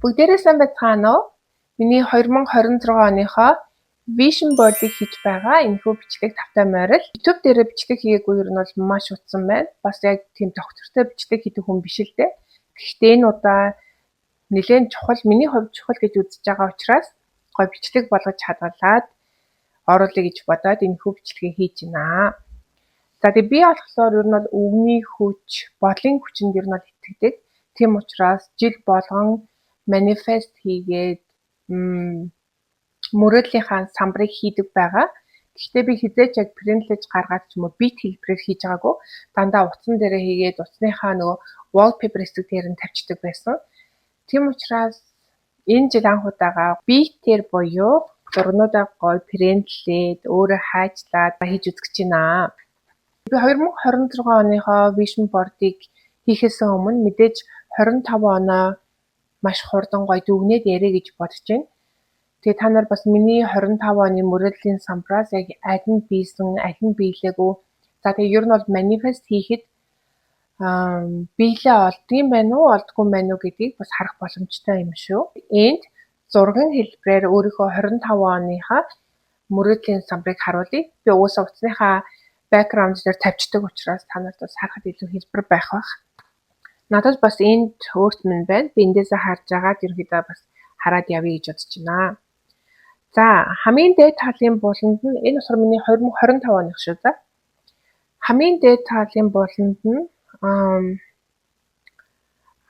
Бүгдээрээ сайн байцгаана уу? Миний 2026 оныхоо Vision board-ыг хийж байгаа энэхүү бичлэг тавтай морил. YouTube дээрээ бичлэг хийгээгүй ер нь бол маш удсан байна. Бас яг тийм тогтвортой бичлэг хийдэг хүн биш л дээ. Гэхдээ энэ удаа нэлээн чухал, миний хувьд чухал гэж үзэж байгаа учраас гоё бичлэг болгож хадгалаад оруулъя гэж бодоод энэхүү бичлэгийг хийж байна. За, тэгээ би болохоор ер нь бол үгний хүч, бодлын хүчинд ер нь бол итгэдэг. Тийм учраас жил болгон manifest хийгээд мөрөөдлийнхаа самбарыг хийдэг байгаа. Гэхдээ би хэзээ ч яг print лэж гаргаад ч юм уу биет хэлбэрээр хийж байгаагүй. Дандаа утсан дээрээ хийгээд утасныхаа нөгөө wallpaper хэсэг дээр нь тавьчихдаг байсан. Тийм учраас энэ жил анх удаага биетээр буюу зургнуудаа гоё print лээд, өөрөө хайчлаад хийж үзэж байна. Би 2026 оныхоо vision board-ыг хийхээс өмнө мэдээж 25 оноо маш хурдан гоё дүгнээд яръя гэж бодож байна. Тэгээ та нар бас миний 25 оны мөрөөдлийн самбараас яг аль нь биелсэн, аль нь биелээгүй. За, тэгээ ер нь бол manifest хийхэд биелээ олдог юм байна уу, олдгүй юм байна уу гэдгийг бас харах боломжтой юм шүү. Энд зургийн хэлбэрээр өөрийнхөө 25 оныхоо мөрөөдлийн самбарыг харуулъя. Би угаасаа утасныхаа background дээр тавьчихдаг учраас та нарт бас харахад илүү хялбар байх байх. Надад бас энд өөрт минь байна. Би эндээсээ харж агаад ерөнхийдөө бас хараад явъя гэж бодож байна. За, хамгийн дээд талын буланд нь, энэ болохоор миний 2025 оных шүү, за. Хамгийн дээд талын буланд нь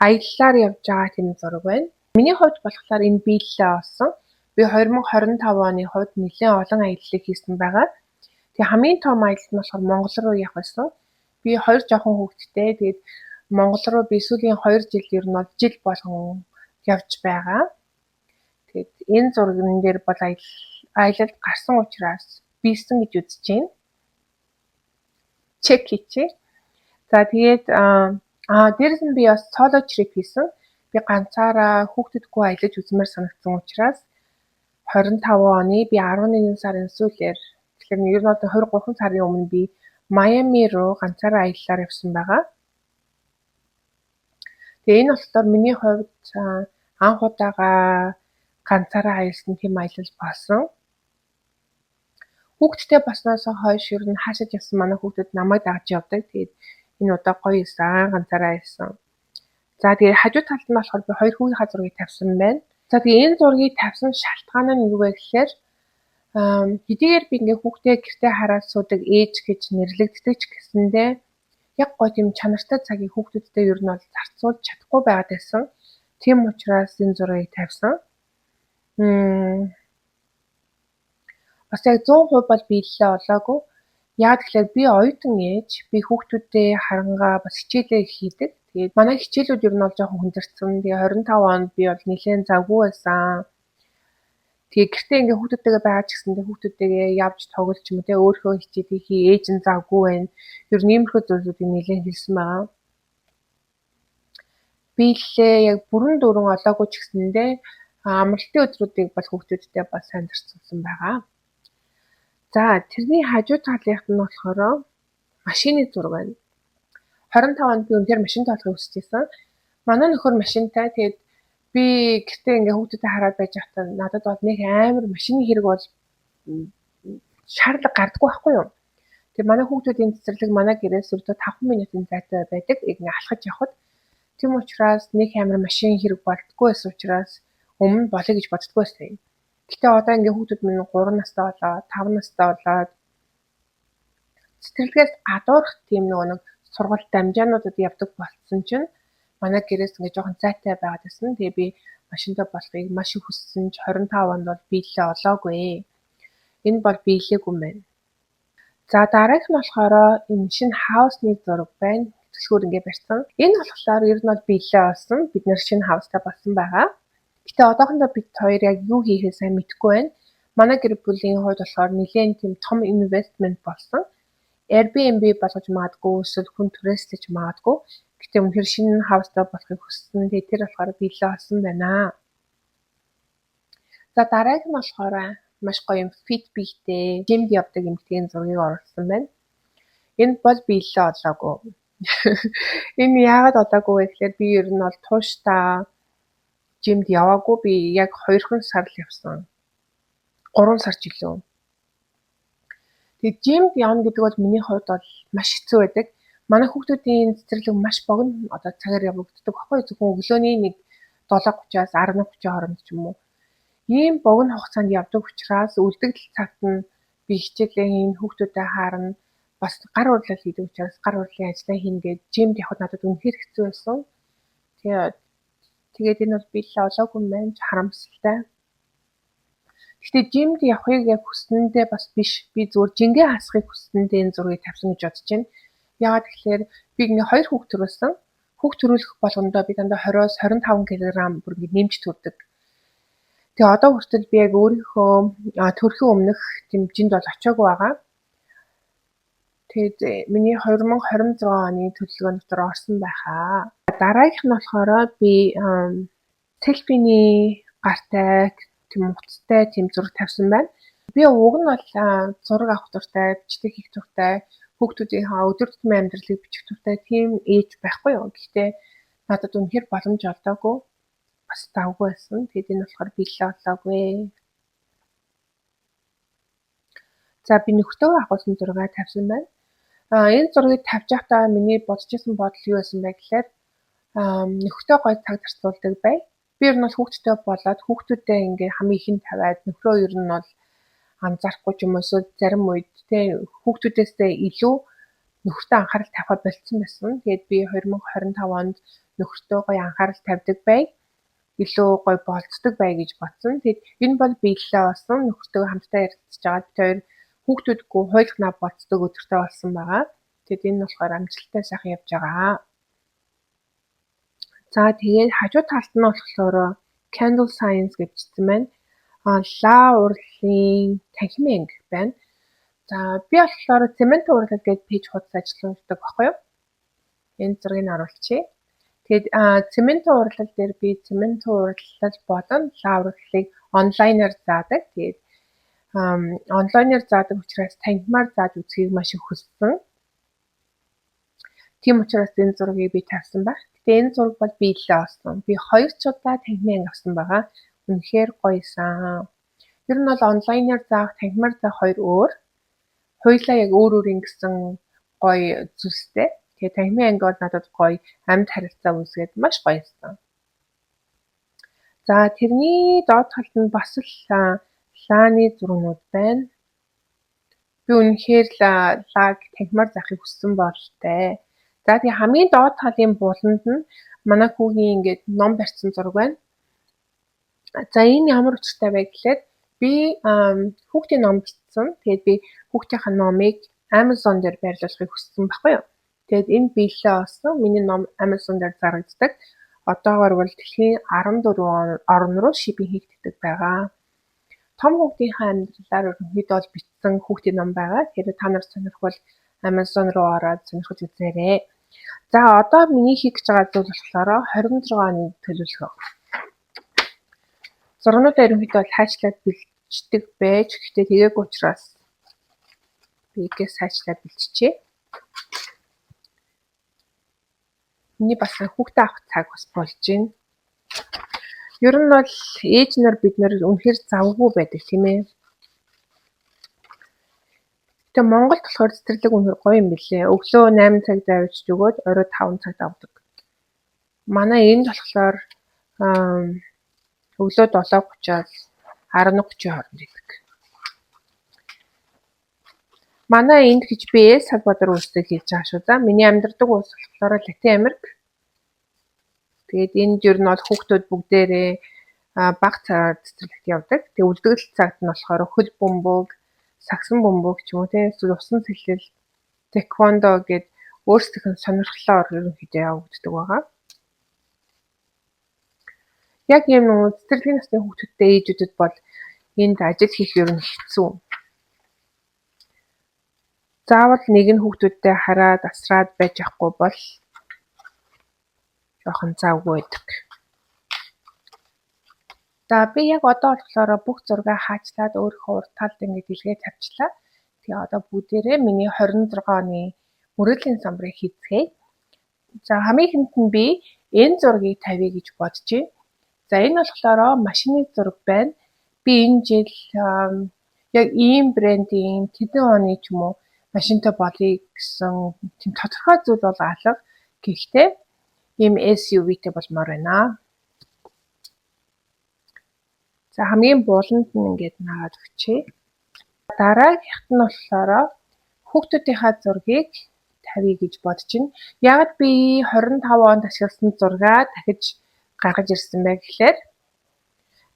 аяллаар явж байгаа тийм зураг байна. Миний хувьд болохоор энэ биелэлээ олсон. Би 2025 оны хувьд нэлээн олон аяллыг хийсэн байгаа. Тэгээ хамгийн том аялал нь болохоор Монгол руу явах байсан. Би хоёр жоохон хүүхэдтэй. Тэгээд Монгол руу би сүүлийн 2 жил ер нь бол жил болгон явж байгаа. Тэгээд энэ зурган дээр бол аялалд гарсан учраас биелсэн гэж үзэж байна. Check хийчихье. За, тэгээд дээрэс нь би бас solo trip хийсэн. Би ганцаараа хүүхдүүдгүй аялаж үзмээр санагдсан учраас 25 оны би 11 сарын сүүлээр, тэгэхээр ер нь бол 23 сарын өмнө би Майами руу ганцаараа аяллаар явсан байгаа. Тэгээ энэ болохоор миний хувьд анх удаага ганцаараа аялсан тийм аялал болсон. Хүүхэдтэй болсноос хойш ер нь хаашаа ч явсан манай хүүхдүүд намайг дагаж явдаг. Тэгээд энэ удаа гоё байсан, ганцаараа аялсан. За, тэгээ хажуу талд нь болохоор би хоёр хүүгийнхаа зургийг тавьсан байна. За, тэгээ энэ зургийг тавьсан шалтгаан нь юу вэ гэхээр хэдийгээр би ингээ хүүхдээ гэртээ хараад суудаг ээж гэж нэрлэгддэг ч гэсэндээ яг гоё тийм чанартай цагийг хүүхдүүдтэй ер нь бол зарцуулж чадахгүй байгаад байсан. Тийм учраас энэ зургийг тавьсан. Бас яг 100% бол биелэлээ олоогүй. Яагаад гэхээр би оюутан ээж, би хүүхдүүдээ харангаа бас хичээлээ их хийдэг. Тэгээд манай хичээлүүд ер нь бол жоохон хүндэрсэн. Тэгээ 25 онд би бол нэлээн завгүй байсан. Тэгээ гэртээ ингээ хүүхдүүдтэйгээ байгаа ч гэсэндээ хүүхдүүдтэйгээ явж тоглож ч юм уу, те, өөрийнхөө хичээлийг хий, ээж нь завгүй байна. Ер нь иймэрхүү зүйлсүүдийг нэлээн хэлсэн байгаа. Биелэлээ яг бүрэн дүүрэн олоогүй ч гэсэндээ амралтын өдрүүдийг бол хүүхдүүдтэй бас сайн зарцуулсан байгаа. За, тэрний хажуу талынх нь болохоор машины зураг байна. 25 онд би үнэхээр машинтай болохыг хүсэж байсан. Манай нөхөр машинтай. Тэгээд би гэртээ ингээ хүүхдүүдэд хараад байж байхдаа надад бол нэг амар машины хэрэг бол шаардлага гардаггүй байхгүй юу? Тэгээ манай хүүхдүүдийн цэцэрлэг манай гэрээс өртөө 5 минутын зайтай байдаг. Ингээ алхаж явхад. Тийм учраас нэг амар машин хэрэг болдгоо байсан учраас өмнө болъё гэж боддгоо байсан юм. Гэтэ одоо ингээ хүүхдүүд минь 3 настай болоод, 5 настай болоод цэцэрлэгээс гадуурх тийм нөгөө нэг сургалт дамжаануудад явдаг болцсон чинь манай гэрээс ингээ жоохон зайтай байгаад байсан. Тэгээ би машинтай болохыг маш их хүссэн ч 25 онд бол биелэлээ олоогүй. Энэ бол биелээгүй юм байна. За, дараагийнх нь болохоор энэ шинэ house ны зураг байна. Түлхүүр ингээ барьсан. Энэ болохоор ер нь бол биелэлээ олсон. Бид нар шинэ house тай болсон байгаа. Гэтэ одоохондоо бид хоёр яг юу хийхээ сайн мэдэхгүй байна. Манай гэр бүлийн хувьд болохоор нэлээн тийм том investment болсон. Airbnb болгож магадгүй, эсвэл хүн түрээслэж магадгүй. Гэтэ үнэхээр шинэ house тай болохыг хүссэн. Тэгээ тэр болохоор биелэлээ олсон байна. За, дараагийнх нь болохоор маш гоё юм fit биетэй, gym д явдаг эмэгтэйн зургийг оруулсан байна. Энэ бол биелэлээ олоогүй. Энэ яагаад олоогүй вэ гэхээр би ер нь бол тууштай Gym д яваагүй, би яг 2 сар л явсан. 3 сар ч илүү. Тэгээд gym д явна гэдэг бол миний хувьд бол маш хэцүү байдаг. Манай хүүхдүүдийн цэцэрлэг маш богино одоо цагаар явагддаг байхгүй, зөвхөн өглөөний нэг 7:30-аас 11:30 хооронд ч юм уу. Ийм богино хугацаанд явдаг учраас үлдэгдэл цагт нь би хичээлээ хийн, хүүхдүүдэд хаарна, бас гар урлал хийдэг учраас гар урлалын ажлаа хийнэ гээд gym д явахад надад үнэхээр хэцүү байсан. Тэгээд энэ бол биелэлээ олоогүй юм байна. Харамсалтай. Гэхдээ gym д явахыг яг хүссэндээ бас биш. Би зүгээр жингээ хасахыг хүссэндээ энэ зургийг тавьсан гэж бодож байна. Яагаад гэхээр би ингээ хоёр хүүхд төрүүлсэн. Хүүхд төрүүлэх болгондоо би дандаа 20-оос 25 кг бүр ингээ нэмж төрдөг. Тэгээ одоо хүртэл би яг өөрийнхөө төрхийн өмнөх тийм жинд бол очиагүй байгаа. Тэгээд миний 2026 оны төлөвлөгөө дотор орсон байхаа. Дараагийнх нь болохоор би селфиний гартай, тийм утастай тийм зураг тавьсан байна. Би уг нь бол зураг авах дуртай, бичлэг хийх дуртай, хүүхдүүдийнхээ өдөр тутмын амьдралыг бичих дуртай тийм ээж байхгүй юу. Гэхдээ надад үнэхээр боломж олдоогүй. Бас завгүй байсан. Тэгээд энэ болохоор биелэлээ олоогүй. За, би нөхөртөө авахулсан зургаа тавьсан байна. Энэ зургийг тавьж байхдаа миний бодож исэн бодол юу байсан бэ гэхээр нөхөртөө гоё цаг зарцуулдаг бай. Би ер нь бол хүүхэдтэй болоод хүүхдүүдээ ингээ хамгийн ихэнд тавиад нөхрөө ер нь бол анзаарахгүй ч юм уу, эсвэл зарим үед те хүүхдүүдээсээ илүү нөхөртөө анхаарал тавихаа болцсон байсан. Тэгээд би 2025 онд нөхөртөө гоё анхаарал тавьдаг бай, илүү гоё болцдог бай гэж бодсон. Тэгээд энэ бол биелэлээ болсон. Нөхөртөө хамтдаа ярилцж байгаа. Бид хоёр хүүхдүүдгүй хуйлахнаа болцдог өдөртэй болсон байгаа. Тэгээд энэ нь болохоор амжилттай сайхан явж байгаа. За, тэгээд хажуу талд нь болохоор Candle Science гэж бичсэн байна. Лаа урлалын танхимын анги байна. За, би болохоор цемент урлал гэдэг page хуудас ажилладаг байхгүй юу? Энэ зургийг оруулчихъя. Тэгээд цемент урлал дээр би цемент урлал болон лаа урлалыг онлайнаар заадаг. Тэгээд онлайнаар заадаг учраас танхимаар зааж үзэхийг маш их хүссэн. Тийм учраас энэ зургийг би тавьсан байх. Гэтэ энэ зураг бол биелэлээ олсон. Би 2 ч удаа танхимын анги авсан байгаа. Үнэхээр гоёсан. Ер нь бол онлайнаар заах, танхимаар заах хоёр өөр. Хоёулаа яг өөр өөр ингэсэн гоё зүйлстэй. Тэгээ танхимын анги бол надад гоё амьд харилцаа үүсгээд маш гоёсан. За, тэрний доод талд нь бас л лааны зургнууд байна. Би үнэхээр лааг танхимаар заахыг хүссэн бололтой. За, тэгээ хамгийн доод талын буланд нь манай хүүгийн ингээд ном барьсан зураг байна. За, энэ ямар учиртай вэ гэхлээр би хүүхдийн ном бичсэн. Тэгээд би хүүхдийнхээ номыг Amazon дээр байрлуулахыг хүссэн байхгүй юу. Тэгээд энэ биелэлээ олсон. Миний ном Amazon дээр зарагддаг. Одоогоор бол дэлхийн 14 орн руу shipping хийгддэг байгаа. Том хүүхдийнхээ амьдралаар ерөнхийдөө бол бичсэн хүүхдийн ном байгаа. Тэгэхээр та нар сонирхвол Amazon руу ороод сонирхож үзээрэй. За, одоо миний хийх гэж байгаа зүйл болохоор 26 оны төлөвлөгөө. Зургнуудаа ерөнхийдөө бол хайчлаад бэлддэг байж, гэхдээ тэгээгүй учраас би игээ сайжлаад бэлтжээ. Миний бас хүүхдээ авах цаг бас болж байна. Ер нь бол ээж нар бид нар үнэхээр завгүй байдаг, тийм ээ. Тэгээ Монголд болохоор цэцэрлэг үнэхээр гоё юм билээ. Өглөө 8 цагт авчиж өгөөд орой 5 цагт авдаг. Манай энд болохоор өглөө 7:30-аас 11:30 хооронд идэг. Манай энд гэж би Эл Салвадор улсыг хэлж байгаа шүү. За, миний амьдардаг улс болохоор Латин Америк. Тэгээд энд ер нь бол хүүхдүүд бүгдээрээ бага цагаар цэцэрлэгт явдаг. Тэгээд үлдэгдэл цагт нь болохоор хөл бөмбөг, сагсан бөмбөг ч юм уу, тийм, эсвэл усан сэлэл, тэквондо гээд өөрсдийнх нь сонирхлоор ерөнхийдөө явагддаг байгаа. Яг юм нөгөө цэцэрлэгийн насны хүүхдүүдтэй ээжүүдэд бол энд ажил хийх ер нь хэцүү. Заавал нэг нь хүүхдүүдтэй хараад асраад байж явахгүй бол жоохон завгүй байдаг. За, би яг одоо болохоор бүх зургаа хаачлаад өөрийнхөө урд талд ингээд илгээ тавьчлаа. Тэгээ одоо бүгдээрээ миний 26 оны мөрөөдлийн самбарыг хийцгээе. За, хамгийн ихэнд нь би энэ зургийг тавья гэж бодож байна. За, энэ болохоор машины зураг байна. Би энэ жил яг ийм брендийн тэдэн оны ч юм уу машинтай болъё гэсэн тийм тодорхой зүйл бол алга. Гэхдээ ийм SUV-тэй болмоор байна. За, хамгийн буланд нь ингээд наагаад өгчээ. Дараагийнх нь болохоор хүүхдүүдийнхээ зургийг тавья гэж бодож байна. Яагаад би 25 онд ашигласан зургаа дахиж гаргаж ирсэн бэ гэхлээр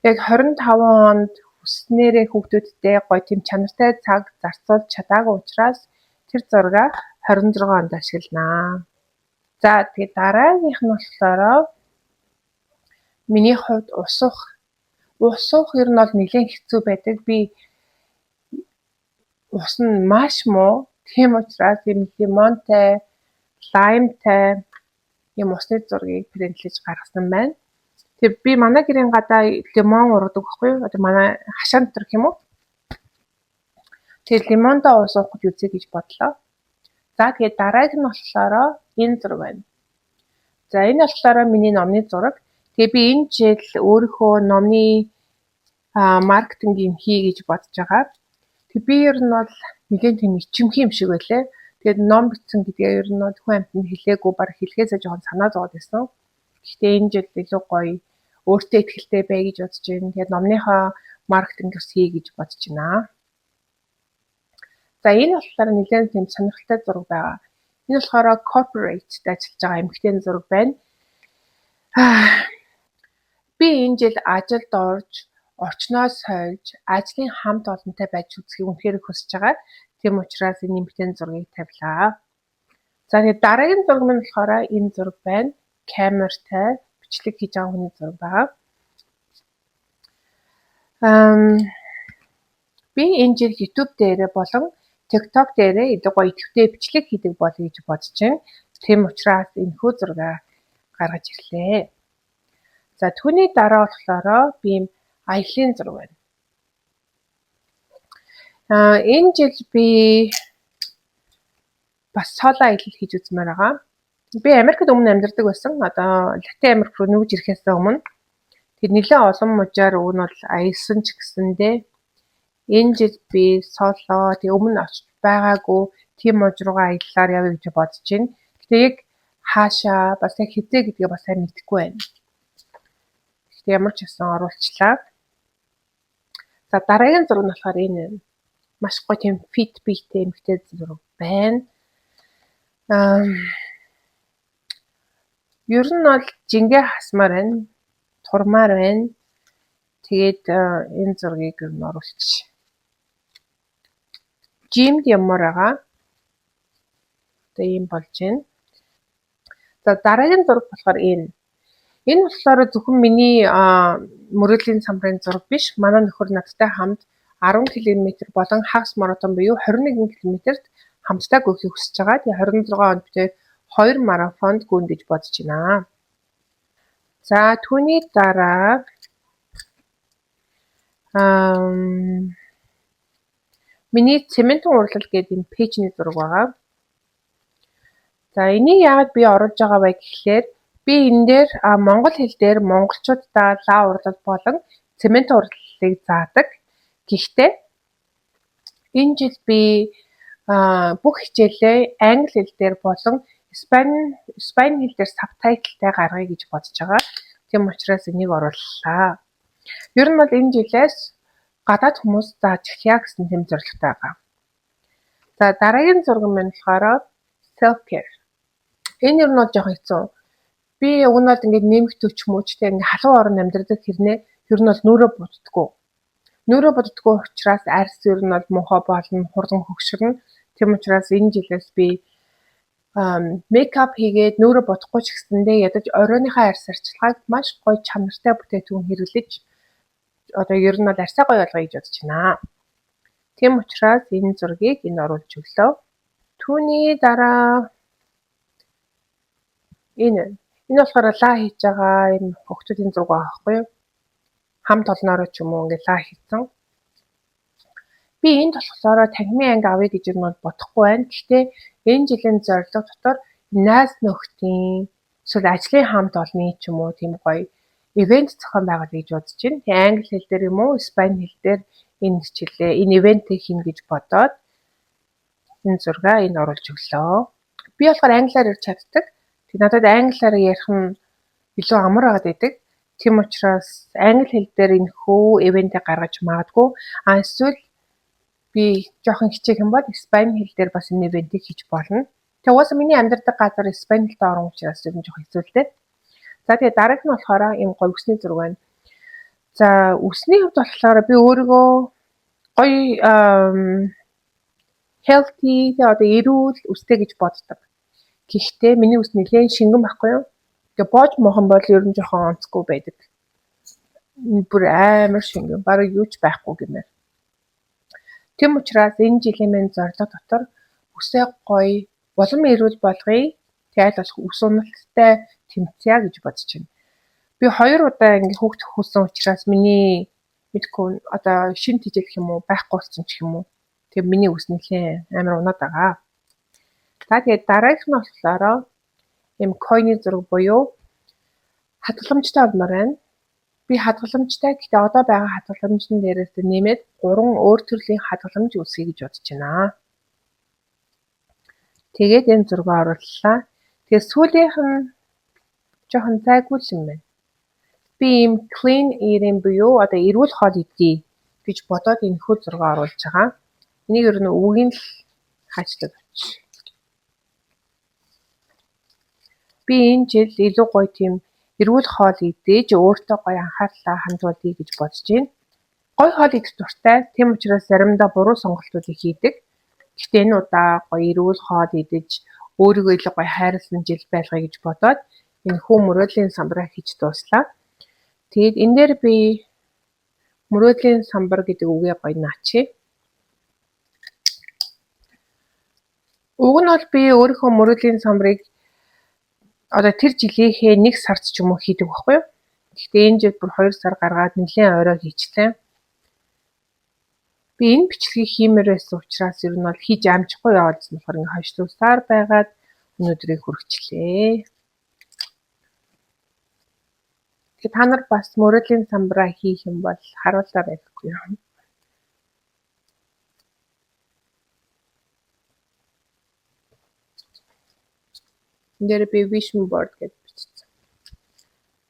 яг 25 онд хүссэнээрээ хүүхдүүдтэй гоё тийм чанартай цаг зарцуулж чадаагүй учраас тэр зургаа 26 онд ашигланаа. За, тэгээд дараагийнх нь болохоор миний хувьд ус уух. Ус уух ер нь бол нэлээн хэцүү байдаг. Би ус нь маш муу. Тийм учраас ийм лимонтой, лаймтай ийм усны зургийг print лэж гаргасан байна. Тэгээ би манай гэрийн гадаа лимон ургадаг байхгүй юу? Одоо манай хашаан дотор гэх юм уу? Тэгээд лимонтой ус уух гэж үзье гэж бодлоо. За, тэгээд дарааг нь болохоор энэ зураг байна. За, энэ болохоор миний номны зураг. Тэгээ би энэ жил өөрийнхөө номны маркетингийг хий гэж бодож байгаа. Тэг би ер нь бол нэгэн тийм ичимхий юм шиг байлээ. Тэгээд ном бичсэн гэдгээ ер нь бол хүн амьтанд хэлээгүй, бараг хэлэхээсээ жоохон санаа зовоод байсан. Гэхдээ энэ жил илүү гоё өөртөө итгэлтэй бай гэж бодож байна. Тэгээд номныхоо маркетинг бас хий гэж бодож байна. За, энэ болохоор нэлээд тийм сонирхолтой зураг байгаа. Энэ болохоор corporate ажиллаж байгаа эмэгтэйн зураг байна. Би энэ жил ажилд орж, орчноо сольж, ажлын хамт олонтой байж үзэхийг үнэхээр хүсэж байгаа. Тийм учраас энэ эмэгтэйн зургийг тавилаа. За, тэгээд дараагийн зураг нь болохоор энэ зураг байна. Камертай бичлэг хийж байгаа хүний зураг байгаа. Би энэ жил YouTube дээрээ болон TikTok дээрээ илүү гоё идэвхтэй бичлэг хийдэг болъё гэж бодож байна. Тийм учраас энэхүү зургаа гаргаж ирлээ. За, түүний дараа болохоор би ийм аяллын зураг байна. Энэ жил би бас solo аялал хийж үзмээр байгаа. Би Америкт өмнө амьдардаг байсан. Одоо Латин Америк руу нүүж ирэхээс өмнө. Тэр нэлээд олон мужаар уг нь бол аялсан ч гэсэндээ энэ жил би solo, тэг өмнө очиж байгаагүй тийм муж руугаа аяллаар явъя гэж бодож байна. Гэтэ яг хаашаа, бас яг хэзээ гэдгээ бас сайн мэдэхгүй байна. Гэхдээ ямар ч байсан оруулчлаа. За, дараагийн зураг нь болохоор энэ байна. Маш гоё тийм fit биетэй эмэгтэй зураг байна. Ер нь бол жингээ хасмаар байна. Турмаар байна. Тэгээд энэ зургийг ер нь оруулчих. Gym д явмаар байгаа. Одоо ийм болж байна. За, дараагийн зураг болохоор энэ. Энэ болохоор зөвхөн миний мөрөөдлийн самбарын зураг биш. Манай нөхөр надтай хамт 10 км болон хагас маратон буюу 21 км-т хамтдаа гүйхийг хүсэж байгаа. Тэгээ 26 онд бид хоёр марафонд гүйнэ гэж бодож байна. За, түүний дараа миний цементэн урлал гэдэг энэ page ний зураг байгаа. За, энийг яагаад би оруулж байгаа вэ гэхлээр би энэ дээр монгол хэл дээр монголчууддаа лаа урлал болон цемент урлалыг заадаг. Гэхдээ энэ жил би бүх хичээлээ англи хэл дээр болон испани хэл дээр subtitle тай гаргая гэж бодож байгаа. Тийм учраас энийг орууллаа. Ер нь бол энэ жилээс гадаад хүмүүс зааж эхлэе гэсэн тийм зорилготой байгаа. За, дараагийн зураг маань болохоор self care. Энэ ер нь бол жоохон хэцүү. Би уг нь бол ингээд нэмэгдүү ч юм уу ч тийм ингээд халуун оронд амьдардаг хэрнээ ер нь бол нүүрээ буддаггүй. Нүүрээ буддаггүй учраас арьс ер нь бол муухай болно, хурдан хөгшөрнө. Тийм учраас энэ жилээс би makeup хийгээд нүүрээ будахгүй ч гэсэндээ ядаж оройныхоо арьс арчилгааг маш гоё чанартай бүтээгдэхүүн хэрэглэж одоо ер нь бол арьсаа гоё болгоё гэж бодож байна. Тийм учраас энэ зургийг энд оруулж өглөө. Түүний дараа энэ энэ болохоор лаа хийж байгаа энэ хүүхдүүдийн зураг байгаа байхгүй юу? Хамт олноороо ч юм уу ингээд лаа хийсэн. Би энд болохоор танхимын анги авъя гэж юм бол бодохгүй байна. Гэхдээ энэ жилийн зорилго дотор найз нөхдийн эсвэл ажлын хамт олонны ч юм уу тийм гоё Event зохион байгуулъя гэж бодож байна. Тэгээ англи хэл дээр юм уу, испани хэл дээр энэ хичээлээ, энэ event ийг хийнэ гэж бодоод энэ зургаа энэ оруулж өглөө. Би болохоор англиар ярьж чаддаг. Тэг надад англиар ярих нь илүү амар байгаад байдаг. Тийм учраас англи хэл дээр энэхүү event ийг гаргаж магадгүй. А эсвэл би жоохон хичээх юм бол испани хэл дээр бас энэ event ийг хийж болно. Тэгээ угаасаа миний амьдардаг газар испани хэлтэй орон учраас ер нь жоохон хэцүү л дээ. За, тэгээ дараагийнх нь болохоор ийм гоё үсний зураг байна. За, үсний хувьд болохоор би өөрийгөө гоё healthy, тэгээ одоо эрүүл үстэй гэж боддог. Гэхдээ миний үс нэлээд шингэн байхгүй юу? Тэгээ боож муухан бол ер нь жоохон онцгүй байдаг. Бүр амар шингэн, бараг юу ч байхгүй гэмээр. Тийм учраас энэ жилийн минь зорилго дотор үсээ гоё, улам эрүүл болгоё. Тэгээ аль болох үс уналттай тэмцъя гэж бодож байна. Би хоёр удаа ингээ хүүхд төрсөн учраас миний мэдэхгүй одоо шинэ тэжээлэх юм уу, байхгүй болсон ч юм уу. Тэгээ миний үс нэлээд амар унаад байгаа. За, тэгээд дараагийнх нь болохоор ийм coin ы зураг буюу хадгаламжтай болмоор байна. Би хадгаламжтай, гэхдээ одоо байгаа хадгаламжн дээрээс нэмээд гурван өөр төрлийн хадгаламж үүсгэе гэж бодож байна. Тэгээд энэ зургаа орууллаа. Тэгээд сүүлийнх нь жоохон зайгүй л юм байна. Би ийм clean eating буюу одоо эрүүл хоол идье гэж бодоод энэхүү зургаа оруулж байгаа. Энийг ер нь үгийг л хаачлаад авчих. Би энэ жил илүү гоё тийм эрүүл хоол идэж, өөртөө гоё анхаарлаа хандуулъя гэж бодож байна. Гоё хоол идэх дуртай. Тийм учраас заримдаа буруу сонголтуудыг хийдэг. Гэхдээ энэ удаа гоё эрүүл хоол идэж, өөрийгөө илүү гоё хайрласан жил байлгая гэж бодоод энэхүү мөрөөдлийн самбараа хийж дууслаа. Тэгээд энэ дээр би мөрөөдлийн самбар гэдэг үгээ гоё наачъя. Уг нь бол би өөрийнхөө мөрөөдлийн самбарыг одоо тэр жилийнхээ нэг сард ч юм уу хийдэг байхгүй юу? Гэхдээ энэ жил бүр 2 сар гаргаад нэлээд орой хийчлээ. Би энэ бичлэгийг хиймээр байсан учраас ер нь бол хийж амжихгүй яваад байсан болохоор ингээ хойшлуулсаар байгаад өнөөдрийг хүргэчлээ. Тэгээ та нар бас мөрөөдлийн самбараа хийх юм бол харуулаарай гэхгүй юу? Энд дээр би vision board гэж бичсэн.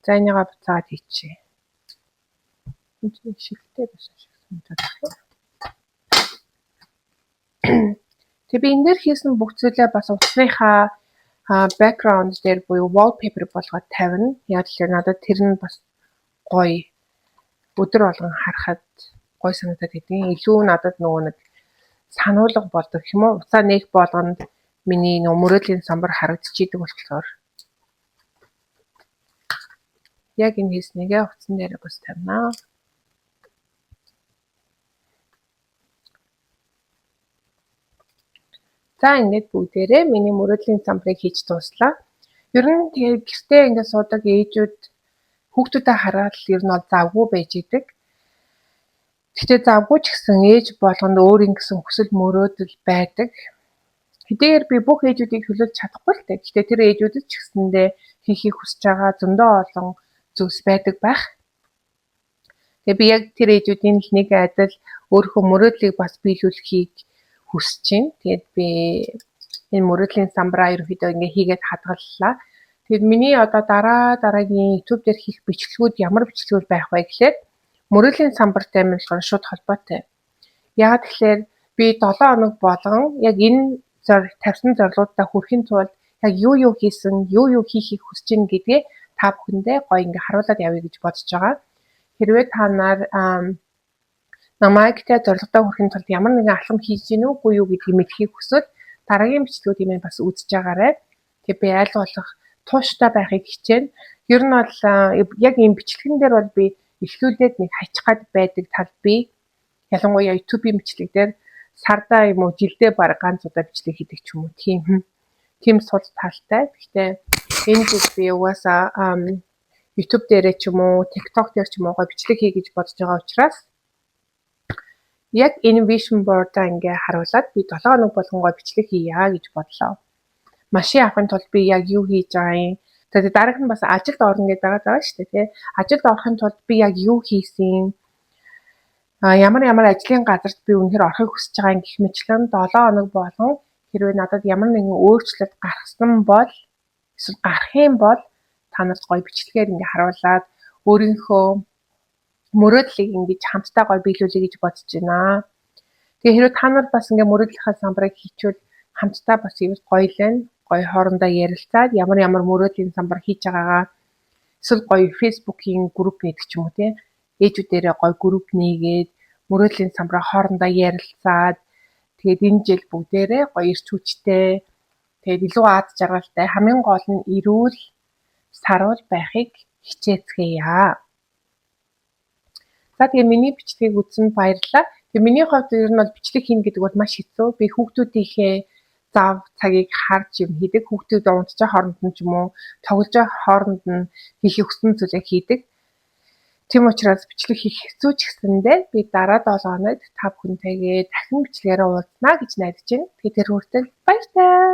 За, энийгээ буцаагаад хийчихье. Энд чинь шигтэй байсан шиг санагдаад байна. Тэгээ би энэ дээр хийсэн бүх зүйлээ бас утасныхаа background дээр буюу wallpaper болгоод тавина. Яг л надад тэр нь бас гоё, өдөр болгон харахад гоё санагдаад байдгийн. Илүү надад нөгөө нэг сануулга болдог юм уу? Утсаа нээх болгонд миний нөгөө мөрөөдлийн самбар харагдчихийдэг болохоор яг энэ хийснийгээ утсан дээр бас тавина. За, ингээд бүгдээрээ миний мөрөөдлийн самбарыг хийж дууслаа. Ер нь тэгээ гэртээ ингээд суудаг ээжүүд хүүхдүүдэд хараад л ер нь бол завгүй байж идэг. Гэхдээ завгүй ч гэсэн ээж болгонд өөрийн гэсэн хүсэл мөрөөдөл байдаг. Хэдийгээр би бүх ээжүүдийг төлөөлж чадахгүй л дээ. Гэхдээ тэр ээжүүдэд ч гэсэндээ хийхийг хүсэж байгаа зөндөө олон зүйлс байдаг байх. Тэгээ би яг тэр ээжүүдийн л нэг адил өөрийнхөө мөрөөдлийг бас биелүүлэхийг хүсэж байна. Тэгээд би энэ мөрөөдлийн самбараа ерөнхийдөө ингээ хийгээд хадгаллаа. Тэгээд миний одоо дараа дараагийн YouTube дээр хийх бичлэгүүд ямар бичлэгүүд байх вэ гэхээр мөрөөдлийн самбартай юм болохоор шууд холбоотой. Яагаад тэгэхээр би 7 хоног болгон яг энэ тавьсан зорилгоудаа хүрэхин тулд яг юу юу хийсэн, юу юу хийхийг хүсэж байна гэдгээ та бүхэндээ гоё ингээ харуулад явъя гэж бодож байгаа. Хэрвээ та нар намайг те зорилгодоо хүрэхин тулд ямар нэгэн алхам хийж гин үгүй юу гэдгийг мэдэхийг хүсвэл дараагийн бичлэгүүдийг минь бас үзэж байгаарай. Тэгээ би аль болох тууштай байхыг хичээнэ. Ер нь бол яг ийм бичлэгэн дээр бол би эхлүүлээд нэг хайчих гад байдаг тал би. Ялангуяа YouTube-ийн бичлэг дээр сардаа юм уу, жилдээ баг ганц удаа бичлэг хийдэг ч юм уу. Тийм сул талтай. Гэхдээ энэ жил би угаасаа YouTube дээрээ ч юм уу, TikTok дээр ч юм уу гоё бичлэг хий гэж бодож байгаа учраас яг энэ vision board-а ингээ харуулад би 7 хоног болгон гоё бичлэг хийе гэж бодлоо. Машин авахын тулд би яг юу хийж байгаа юм, За, тэгээ дараах нь бас ажилд орно гэдэг байгаа шүү дээ, тий. Ажилд орохын тулд би яг юу хийсэн, ямар ямар ажлын газарт би үнэхээр орохыг хүсэж байгаа юм гэх мэтчилэн 7 хоног болгон хэрвээ надад ямар нэгэн өөрчлөлт гаргасан бол эсвэл гарах юм бол та нарт гоё бичлэгээр ингээ харуулад өөрийнхөө мөрөөдлийг ингэж хамтдаа гоё биелүүлье гэж бодож байна. Тэгээ хэрвээ та нар бас ингээ мөрөөдлийнхаа самбарыг хийчихвэл хамтдаа бас ивэл гоё л байна. Гоё хоорондоо ярилцаад ямар ямар мөрөөдлийн самбар хийж байгаагаа эсвэл гоё Facebook-ийн групп нээдэг ч юм уу, тий. Ээжүүдээрээ гоё групп нээгээд мөрөөдлийн самбараа хоорондоо ярилцаад, тэгээд энэ жил бүгдээрээ гоё эрч хүчтэй, тэгээд илүү аз жаргалтай, хамгийн гол нь эрүүл саруул байхыг хичээцгээе. За, тэгээ миний бичлэгийг үзсэнд баярлалаа. Тэгээ миний хувьд ер нь бол бичлэг хийнэ гэдэг бол маш хэцүү. Би хүүхдүүдийнхээ зав цагийг харж юм хийдэг. Хүүхдүүд унтж байгаа хооронд нь ч юм уу, тоглож байгаа хооронд нь хийхийг хүссэн зүйлээ хийдэг. Тийм учраас бичлэг хийх хэцүү ч гэсэндээ би дараа 7 хоногт та бүхэнтэйгээ дахин бичлэгээр уулзнаа гэж найдаж байна. Тэгээ тэр хүртэл баяртай.